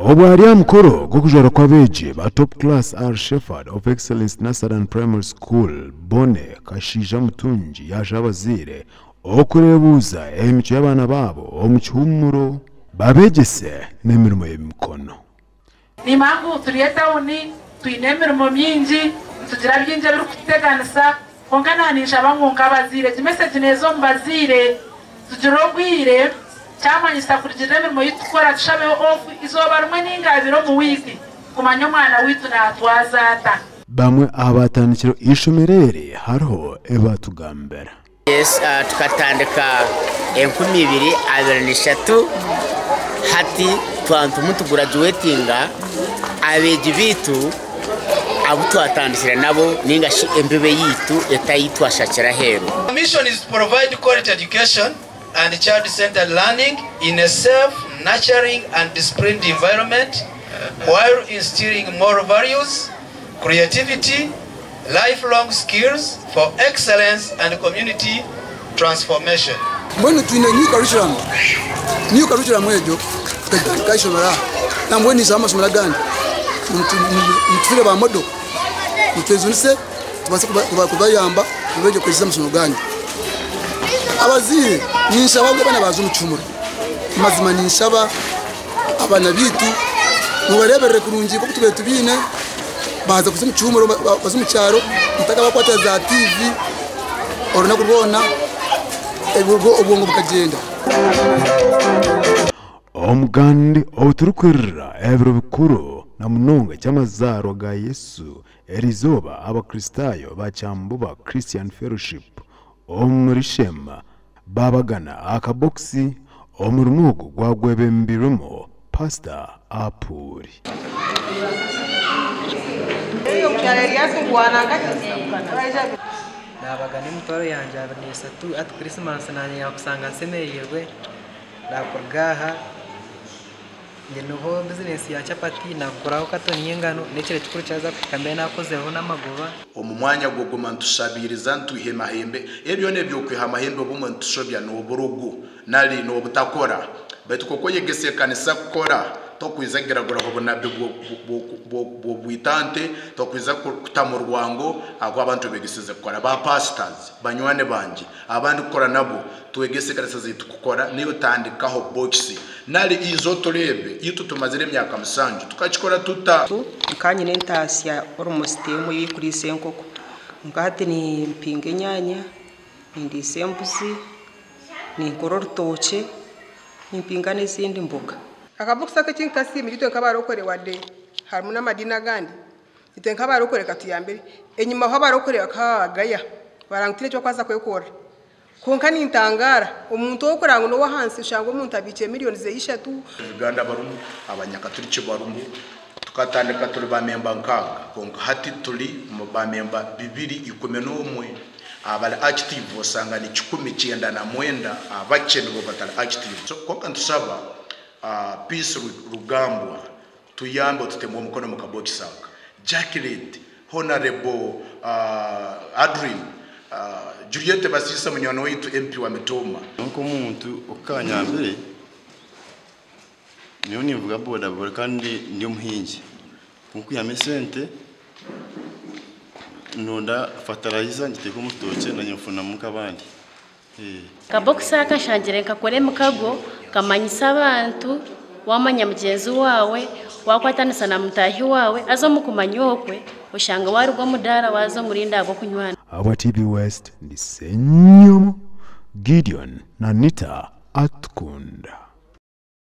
Obwo ari aha mukoro gw'okujwarwa kw'abeegi ba Top Class R Shepherd of Excellence Nursery and Primary School, Bonne Kashaija Mutungi yaashaba abazaire okureebuuza emicwe y'abaana baabo omu kihuumuro babeegyese n'emirimo y'emikono. Nimanya ngu turi etawuni, twine emirimo mingi, nitugira bingi ebirikututeganisa, kwonka naaba ninshaba ngu nk'abazaire egi mesegi neeza omu bazaire, tugire obwire kyamanyisa kurugiirira emirimo ei turikukora tushabeho ofu eizooba rimwe nainga abiri omu wiiki kumanya omwana waitu naatwaza ata. Bamwe aha baatandikire eishomero eri hariho ebi baatugambira. Yes, tukatandika 2023 hati twaba nitugurajuwetinga abeegi baitu abu twatandikire nabo ninga shi embibo eyaitu etayi twashakire aheeru. Our mission is to provide quality education and child-centered learning in a safe, nurturing and disciplined environment while instilling moral values, creativity, lifelong skills for excellence and community transformation. Mbwenu twine new curriculum, new curriculum egyo tukagitandika aha ishomero aha nambwenu ninshaba amashomero agandi mutufire ba model mutwejunise tubaase kubayamba beege kwegyesa amashomero ganyu. Abazaire ninshaba ngu abaana baaza omu kihumuro mazima ninshaba abaana baitu mubareeberere kurungi nk'oku tubaire tubaine baaza kuza omu kihumuro baze omu kyaro mutakabakwatira za tiivi orunaku rwona obwongo bukagyenda. Omugandi ou turikwirira ebiro bikuru na munonga eky'amazaarwa ga Yesu, eriizooba Abakristaayo ba Kyambuba Christian Fellowship omuri Sheema baabagana akabokisi, omurimo ogu gwagwebembirwemu Pasita Apuuri. Naabagana emitwaro yangye 23 hati Christmas naanye yaakusanga nshemereirwe naakuruga aha nyineho bizinesi ya chapati naaguraho katoni y'engano n'ekiro kikuru kyaza kuhika mbe naakozireho n'amagoba. Omu mwanya gw'okuguma nitushabiiriza nitwiha emahembe, ebyo byona eby'okwiha amahembe obumwe nitushobya n'oburugu nari n'obutakora. Baitu kwonka oyegesa ekanisa kukora, tokwiza kugiraguraho obunabi bw'obwita nte, tokwiza kutamu rwango ahakuba abantu obeegesize kukora. Ba pastors, banywani bangye, abandi kukora nabo, twegese ekanisa zaitu kukora, naiwe tandikaho bokisi nari iza otureebe, itwe tumazire emyaka musanju tukakikora tuta? Nkaba nyine entaasya almost emwe ey'okuriisa enkoko. Kwonka hati nimpinga enyaanya, nindiisa embuzi, ninkora orutookye, nimpinga n'ezindi mboga. Akabokisi aka eki nkasiimire itwe nk'abarokore wade harimu n'amadiini agandi, itwe nk'abarokore katuyambire. Enyimaho abarokore bakaba babagaya baranga ngu tihaine eki barikubaasa kwekorera. Kwonka nintangaara, omuntu ow'okureba ngu n'ow'ahansi oshanga omuntu abiikire miriyoni ze ishatu. Uganda barumu, Abanyakaturiki barumu. Tukatandika turi bamemba nkaaga kwonka hati turi bamemba bibiri ikumi n'omwe. Abari active osanga ni 199, abakye nibo batari active. So kwonka nitushaba Peace Rugambwa tuyambe otutemu omukono omu kabokisi aka. Jacqueline, Honourable Adrine, Juliet Basiisa munywani waitu MP wa Mitooma. Nk'omuntu oku kanyambire, nyowe ninvuga bodaboda kandi ndi omuhingi. Ku nkwihamu esente, ndonda fatarayiza ngiteeka omu rutookye naanye nfunamu nk'abandi. Akabokisi aka nshangire nikakora emikago, kamanyisa abantu, waamanya mugyenzi waawe, waakwatanisa na mutaahi waawe, haza omu kumanya okwe oshanga waaruga omu daara waaza omu rindi ahabw'okunywana. Ahabwa TV West, ndi Ssenyomo Gideon na Anita Atukunda.